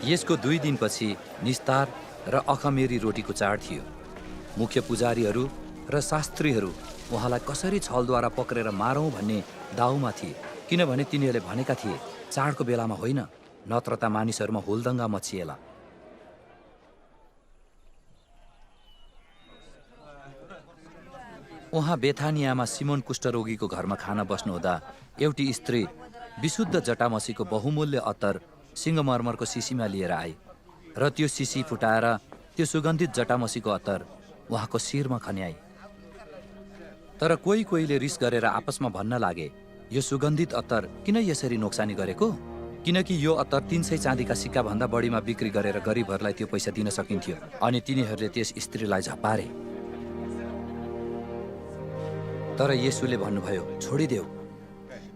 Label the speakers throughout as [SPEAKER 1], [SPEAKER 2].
[SPEAKER 1] यसको 2 दिनपछि निस्तार र अखमेरी रोटीको चाड थियो। मुख्य पुजारीहरू र शास्त्रीहरू उहाँलाई कसरी छलद्वारा पक्रेर मारौँ भन्ने दाउमा थिए, किनभने तिनीहरूले भनेका थिए चाडको बेलामा होइन, नत्र त मानिसहरूमा हुलदङ्गा मचिएला। उहाँ बेथानियामा सिमोन कुष्ठरोगीको घरमा खाना बस्नुहुँदा एउटी स्त्री विशुद्ध जटामसीको बहुमूल्य अत्तर सिंगमर्मरको सिसीमा लिएर आई र त्यो सिसी फुटाएर त्यो सुगन्धित जटामसीको अत्तर उहाँको शिरमा खन्याई। तर कोहीले रिस गरेर आपसमा भन्न लागे, यो सुगन्धित अत्तर किन यसरी नोक्सानी गरेको? किनकि यो अत्तर 300 चाँदीका सिक्का भन्दा बढीमा बिक्री गरेर गरिबहरूलाई त्यो पैसा दिन सकिन्थ्यो। अनि तिनीहरूले त्यस स्त्रीलाई झपारे। तर येशूले भन्नुभयो, छोडिदेऊ,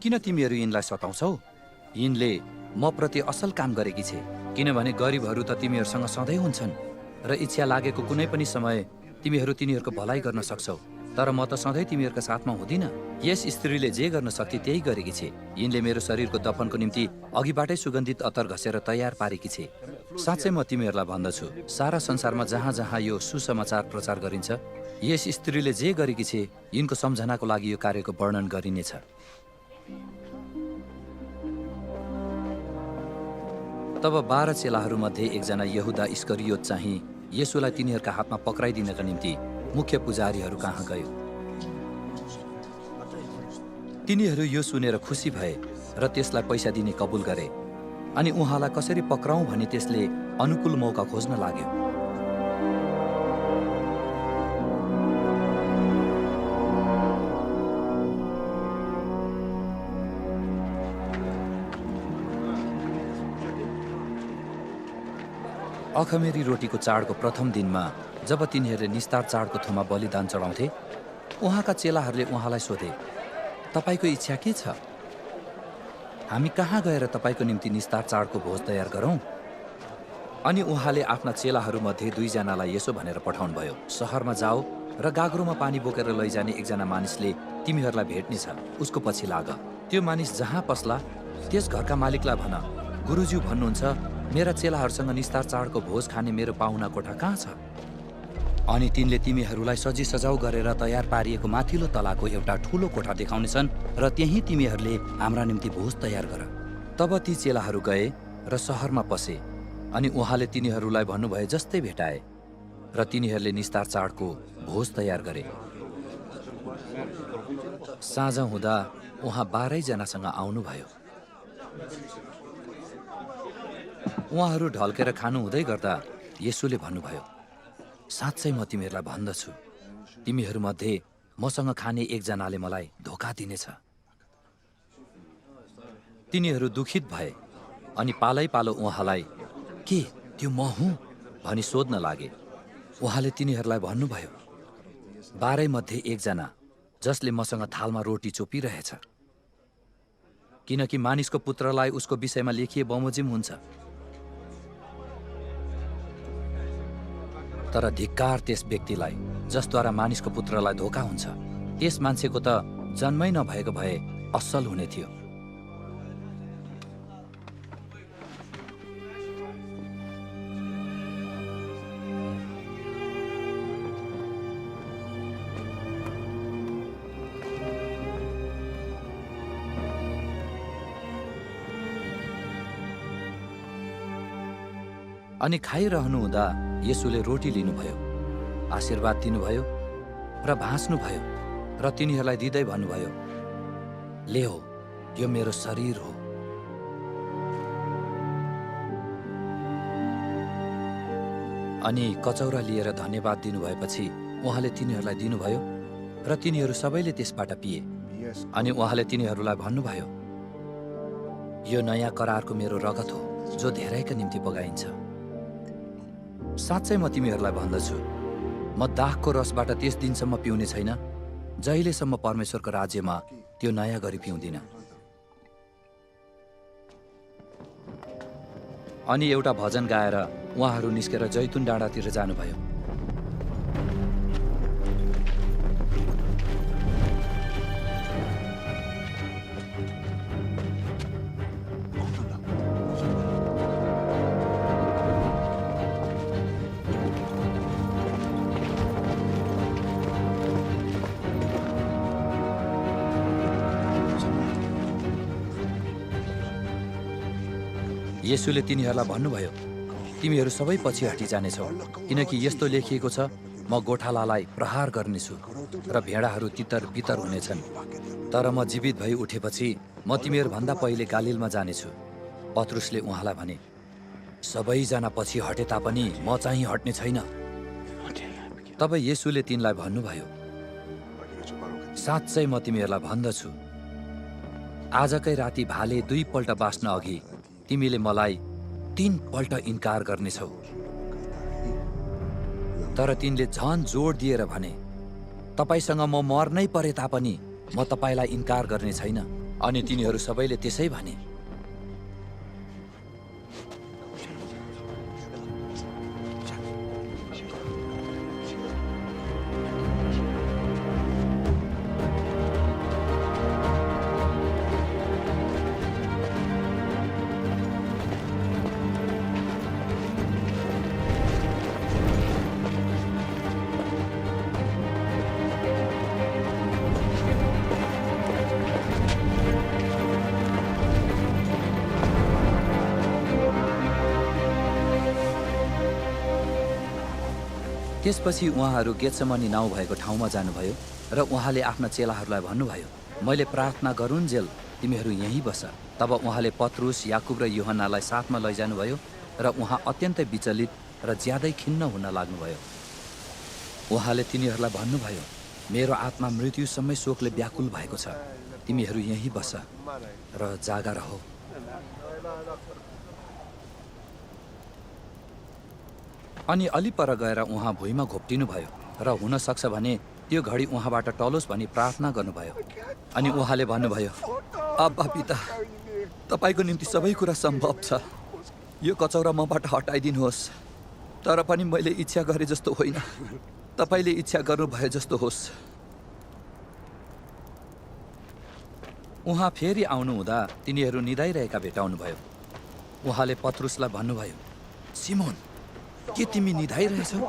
[SPEAKER 1] किन तिमीहरू यिनलाई सताउँछौ? यिनले म प्रति असल काम गरेकी छे, किनभने गरिबहरू त तिमीहरूसँग सधैँ हुन्छन् र इच्छा लागेको कुनै पनि समय तिमीहरू तिनीहरूको भलाइ गर्न सक्छौ, तर म त सधैँ तिमीहरूका साथमा हुँदिन। यस स्त्रीले जे गर्न सक्थे त्यही गरेकी छे। यिनले मेरो शरीरको दफनको निम्ति अघिबाटै सुगन्धित अत्तर घसेर तयार पारेकी छे। साँच्चै म तिमीहरूलाई भन्दछु, सारा संसारमा जहाँ जहाँ यो सुसमाचार प्रचार गरिन्छ, यस स्त्रीले जे गरेकी छे यिनको सम्झनाको लागि यो कार्यको वर्णन गरिनेछ। तब 12 चेलाहरूमध्ये एकजना यहुदा इस्करियोत चाहिँ येशूलाई तिनीहरूका हातमा पक्राइदिनका निम्ति मुख्य पुजारीहरू कहाँ गयो। तिनीहरू यो सुनेर खुसी भए र त्यसलाई पैसा दिने कबुल गरे। अनि उहाँलाई कसरी पक्राउँ भनी त्यसले अनुकूल मौका खोज्न लाग्यो। अखमेरी रोटीको चाडको प्रथम दिनमा जब तिनीहरूले निस्तार चाडको थोमा बलिदान चढाउँथे, उहाँका चेलाहरूले उहाँलाई सोधे, तपाईको इच्छा के छ? हामी कहाँ गएर तपाईको निम्ति निस्तार चाडको भोज तयार गरौँ? अनि उहाँले आफ्ना चेलाहरूमध्ये 2 जनालाई यसो भनेर पठाउनुभयो, सहरमा जाऊ र गाग्रोमा पानी बोकेर लैजाने एकजना मानिसले तिमीहरूलाई भेट्नेछ, उसको पछि लाग। त्यो मानिस जहाँ पस्ला त्यस घरका मालिकलाई भन, गुरुज्यू भन्नुहुन्छ, मेरा चेलाहरूसँग निस्तार चाडको भोज खाने मेरो पाहुना कोठा कहाँ छ? अनि तिनले तिमीहरूलाई सजी सजाउ गरेर तयार पारिएको माथिल्लो तलाको एउटा ठुलो कोठा देखाउनेछन् र त्यहीँ तिमीहरूले हाम्रा निम्ति भोज तयार गर। तब ती चेलाहरू गए र सहरमा पसे अनि उहाँले तिनीहरूलाई भन्नुभए जस्तै भेटाए र तिनीहरूले निस्तार चाडको भोज तयार गरे। साँझ हुँदा उहाँ 12 जनासँग आउनुभयो। उहाँहरू ढल्केर खानु हुँदै गर्दा येशूले भन्नुभयो, साँच्चै म तिमीहरूलाई भन्दछु, तिमीहरूमध्ये मसँग खाने एकजनाले मलाई धोका दिनेछ। तिनीहरू दुखित भए अनि पालै पालो उहाँलाई, के त्यो म हुँ भनी सोध्न लागे। उहाँले तिनीहरूलाई भन्नुभयो, 12 मध्ये एकजना जसले मसँग थालमा रोटी चोपिरहेछ, किनकि मानिसको पुत्रलाई उसको विषयमा लेखिए बमोजिम हुन्छ। तर धिक्कार त्यस व्यक्तिलाई जसद्वारा मानिसको पुत्रलाई धोका हुन्छ। त्यस मान्छेको त जन्मै नभएको भए असल हुने थियो। अनि खाइरहनु हुँदा येशूले रोटी लिनुभयो, आशीर्वाद दिनुभयो र भाँच्नुभयो र तिनीहरूलाई दिँदै भन्नुभयो, लेहो, यो मेरो शरीर हो। अनि कचौरा लिएर धन्यवाद दिनुभएपछि उहाँले तिनीहरूलाई दिनुभयो र तिनीहरू सबैले त्यसबाट पिए। अनि उहाँले तिनीहरूलाई भन्नुभयो, यो नयाँ करारको मेरो रगत हो जो धेरैका निम्ति बगाइन्छ। साँच्चै म तिमीहरूलाई भन्दछु, म दाखको रसबाट त्यस दिनसम्म पिउने छैन जहिलेसम्म परमेश्वरको राज्यमा त्यो नयाँ गरी पिउँदिन। अनि एउटा भजन गाएर उहाँहरू निस्केर जैतुन डाँडातिर जानुभयो। येशूले तिनीहरूलाई भन्नुभयो, तिमीहरू सबै पछि हटिजानेछौ, किनकि यस्तो लेखिएको छ, म गोठालालाई प्रहार गर्नेछु र भेडाहरू तितर बितर हुनेछन्। तर म जीवित भई उठेपछि म तिमीहरूभन्दा पहिले गालिलमा जानेछु। पत्रुसले उहाँलाई भने, सबैजना पछि हटे तापनि म चाहिँ हट्ने छैन। तब येशूले तिनलाई भन्नुभयो, साँच्चै म तिमीहरूलाई भन्दछु, आजकै राति भाले 2 पल्ट बास्न अघि तिमीले मलाई 3 पल्ट इन्कार गर्नेछौ। तर तिनले झन जोड दिएर भने, तपाईसँग म मर्नै परे तापनि म तपाईलाई इन्कार गर्ने छैन। अनि तिनीहरू सबैले त्यसै भने। त्यसपछि उहाँहरू गेत्सेमनी नाउँ भएको ठाउँमा जानुभयो र उहाँले आफ्ना चेलाहरूलाई भन्नुभयो, मैले प्रार्थना गरुन्जेल तिमीहरू यहीँ बस। तब उहाँले पत्रुस, याकुब र यूहन्नालाई साथमा लैजानुभयो र उहाँ अत्यन्तै विचलित र ज्यादै खिन्न हुन लाग्नुभयो। उहाँले तिनीहरूलाई भन्नुभयो, मेरो आत्मा मृत्युसम्मै शोकले व्याकुल भएको छ, तिमीहरू यहीँ बस र जागा रह। अनि अलि पर गएर उहाँ भुइँमा घोप्टिनु भयो र हुन सक्छ भने त्यो घडी उहाँबाट टलोस् भनी प्रार्थना गर्नुभयो। अनि उहाँले भन्नुभयो, अब्बा पिता, तपाईको निम्ति सबै कुरा सम्भव छ, यो कचौरा मबाट हटाइदिनुहोस्, तर पनि मैले इच्छा गरे जस्तो होइन, तपाईले इच्छा गर्नुभए जस्तो होस्। उहाँ फेरि आउनु हुँदा तिनीहरू निदाइरहेका भेटाउनुभयो। उहाँले पत्रुसलाई भन्नुभयो, सिमोन, के तिमी निदाइरहेछौ?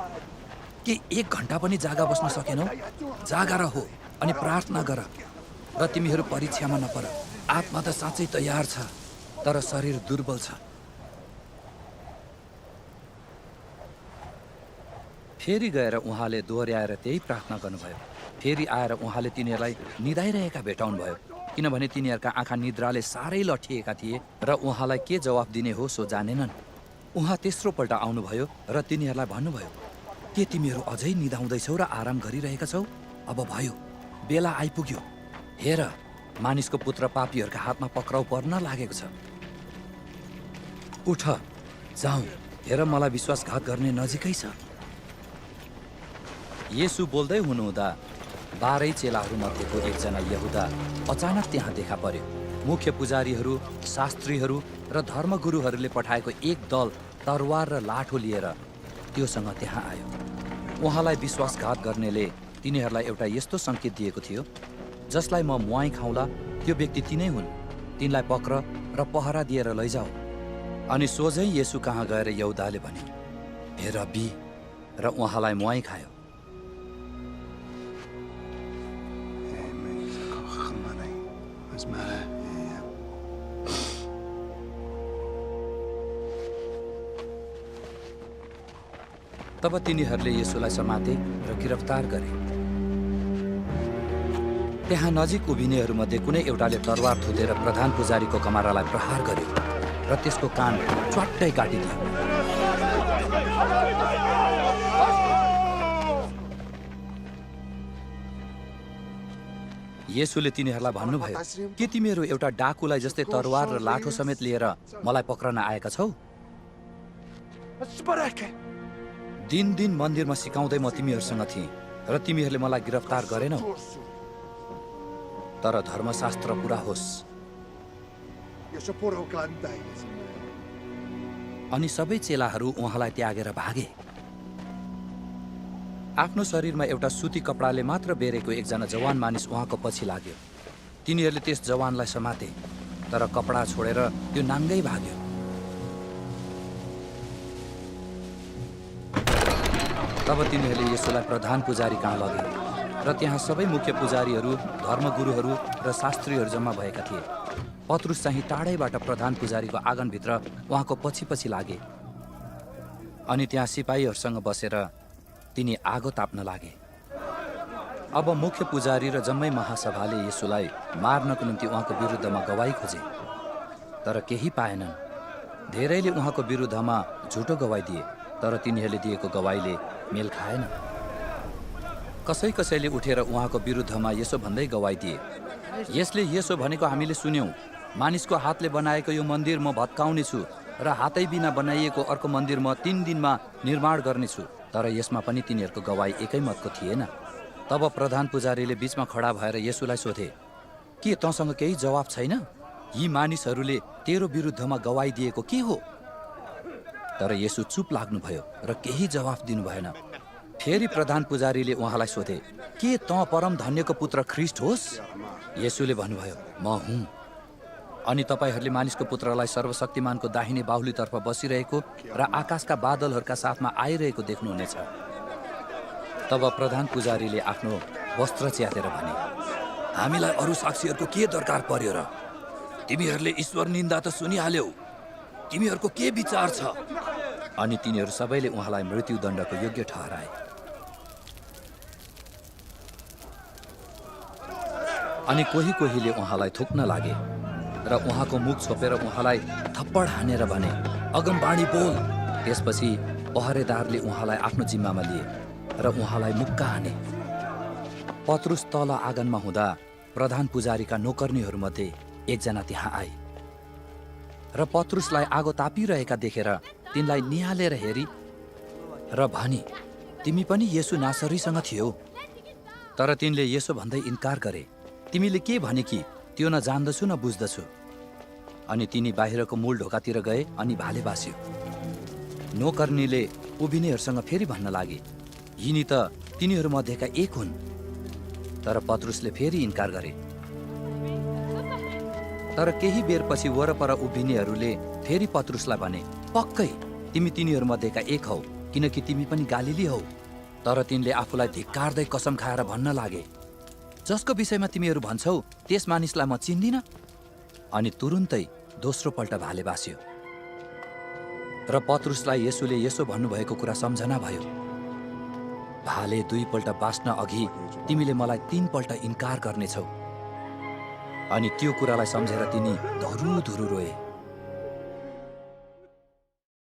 [SPEAKER 1] के 1 घण्टा पनि जागा बस्न सकेनौ? जागा रह अनि प्रार्थना गर र तिमीहरू परीक्षामा नपर। आत्मा त साँच्चै तयार छ, तर शरीर दुर्बल छ। फेरि गएर उहाँले दोहोर्याएर त्यही प्रार्थना गर्नुभयो। फेरि आएर उहाँले तिनीहरूलाई निदाइरहेका भेटाउनुभयो, किनभने तिनीहरूका आँखा निद्राले साह्रै लठिएका थिए र उहाँलाई के जवाफ दिने हो सो जानेनन्। उहाँ तेस्रो पल्ट आउनुभयो र तिनीहरूलाई भन्नुभयो, के तिमीहरू अझै निदाउँदैछौ र आराम गरिरहेका छौ? अब भयो, बेला आइपुग्यो। हेर, मानिसको पुत्र पापीहरूका हातमा पक्राउ पर्न लागेको छ। उठ, जाउँ, हेर मलाई विश्वासघात गर्ने नजिकै छ। येशू बोल्दै हुनुहुँदा 12 चेलाहरू मध्येको एकजना यहुदा अचानक त्यहाँ देखा पर्यो। मुख्य पुजारीहरू, शास्त्रीहरू र धर्मगुरुहरूले पठाएको एक दल तरवार र लाठो लिएर त्योसँग त्यहाँ आयो। उहाँलाई विश्वासघात गर्नेले तिनीहरूलाई एउटा यस्तो सङ्केत दिएको थियो, जसलाई म मुहाई खाउँला त्यो व्यक्ति तिनै हुन्, तिनलाई पक्र र पहरा दिएर लैजाऊ। अनि सोझै येशू कहाँ गएर यहुदाले भने, हे रब्बी, र उहाँलाई मुहाई खायो। तब तिनीहरूले येशूलाई समाते र गिरफ्तार गरे। त्यहाँ नजिक उभिनेहरूमध्ये कुनै एउटाले तरवार थुतेर प्रधान पुजारीको कमारालाई प्रहार गर्यो र त्यसको कान च्वाट्टै काटिदियो। येशूले तिनीहरूलाई भन्नुभयो, के तिमीहरू एउटा डाकुलाई जस्तै तरवार र लाठो समेत लिएर मलाई पक्रन आएका छौ? दिन मन्दिरमा सिकाउँदै म तिमीहरूसँग थिएँ र तिमीहरूले मलाई गिरफ्तार गरेनौ। तर धर्मशास्त्र पुरा होस्। अनि सबै चेलाहरू उहाँलाई त्यागेर भागे। आफ्नो शरीरमा एउटा सुती कपडाले मात्र बेरेको एकजना जवान मानिस उहाँको पछि लाग्यो। तिनीहरूले त्यस जवानलाई समाते, तर कपडा छोडेर त्यो नाङ्गै भाग्यो। तब तिनीहरूले येशूलाई प्रधान पुजारी कहाँ लगे र त्यहाँ सबै मुख्य पुजारीहरू, धर्मगुरुहरू र शास्त्रीहरू जम्मा भएका थिए। पत्रुस चाहिँ टाढैबाट प्रधान पुजारीको आँगनभित्र उहाँको पछि पछि लागे अनि त्यहाँ सिपाहीहरूसँग बसेर तिनी आगो ताप्न लागे। अब मुख्य पुजारी र जम्मै महासभाले येशूलाई मार्नको निम्ति उहाँको विरुद्धमा गवाई खोजे, तर केही पाएनन्। धेरैले उहाँको विरुद्धमा झुटो गवाई दिए, तर तिनीहरूले दिएको गवाईले मेल खाएन। कसैले उठेर उहाँको विरुद्धमा यसो भन्दै गवाई दिए, यसले यसो भनेको हामीले सुन्यौं, मानिसको हातले बनाएको यो मन्दिर म भत्काउनेछु र हातै बिना बनाइएको अर्को मन्दिर म 3 दिनमा निर्माण गर्नेछु। तर यसमा पनि तिनीहरूको गवाई एकै मतको थिएन। तब प्रधान पुजारीले बीचमा खडा भएर येशूलाई सोधे, के तँसँग केही जवाफ छैन? यी मानिसहरूले तेरो विरुद्धमा गवाई दिएको के हो? तर येशू चुप लाग्नुभयो र केही जवाफ दिनु भएन। फेरि प्रधान पुजारीले उहाँलाई सोधे, के तँ परम धन्यको पुत्र ख्रिस्ट होस्? येशूले भन्नुभयो, म हुँ। अनि तपाईहरूले मानिसको पुत्रलाई सर्वशक्तिमानको दाहिने बाहुलीतर्फ बसिरहेको र आकाशका बादलहरूका साथमा आइरहेको देख्नुहुनेछ। तब प्रधान पुजारीले आफ्नो वस्त्र च्यातेर भने, हामीलाई अरू साक्षीहरूको के दरकार पर्यो र? तिमीहरूले ईश्वर निन्दा त सुनिहाल्यौ, तिमीहरूको के विचार छ? अनि तिनीहरू सबैले उहाँलाई मृत्युदण्डको योग्य ठहराए। अनि कोहीले उहाँलाई थुक्न लागे र उहाँको मुख छोपेर उहाँलाई थप्पड हानेर भने, अगमबाणी बोल। त्यसपछि पहरेदारले उहाँलाई आफ्नो जिम्मामा लिए र उहाँलाई मुक्का हाने। पत्रुस तल आँगनमा हुँदा प्रधान पुजारीका नोकर्नीहरूमध्ये एकजना त्यहाँ आए र पत्रुसलाई आगो तापिरहेका देखेर तिनलाई निहालेर हेरी र भनी, तिमी पनि येशू नासरीसँग थियौ। तर तिनले यसो भन्दै इन्कार गरे, तिमीले के भने कि त्यो न जान्दछु न बुझ्दछु। अनि तिनी बाहिरको मूल ढोकातिर गए अनि भाले बास्यो। नोकर्नीले उभिनेहरूसँग फेरि भन्न लागे, यिनी त तिनीहरू मध्येका एक हुन्। तर पत्रुसले फेरि इन्कार गरे। तर केही बेरपछि वरपर उभिनेहरूले फेरि पत्रुसलाई भने, पक्कै तिमी तिनीहरू मध्येका एक हौ, किनकि तिमी पनि गालिली हौ। तर तिनले आफूलाई धिक्कार्दै कसम खाएर भन्न लागे, जसको विषयमा तिमीहरू भन्छौ त्यस मानिसलाई म चिन्दिन। अनि तुरुन्तै दोस्रो पल्ट भाले बास्यो र पत्रुसलाई येशूले यसो भन्नुभएको कुरा सम्झना भयो, भाले 2 पल्ट बास्न अघि तिमीले मलाई 3 पल्ट इन्कार गर्नेछौ। अनि त्यो कुरालाई सम्झेर तिनी धुरु धुरु रोए।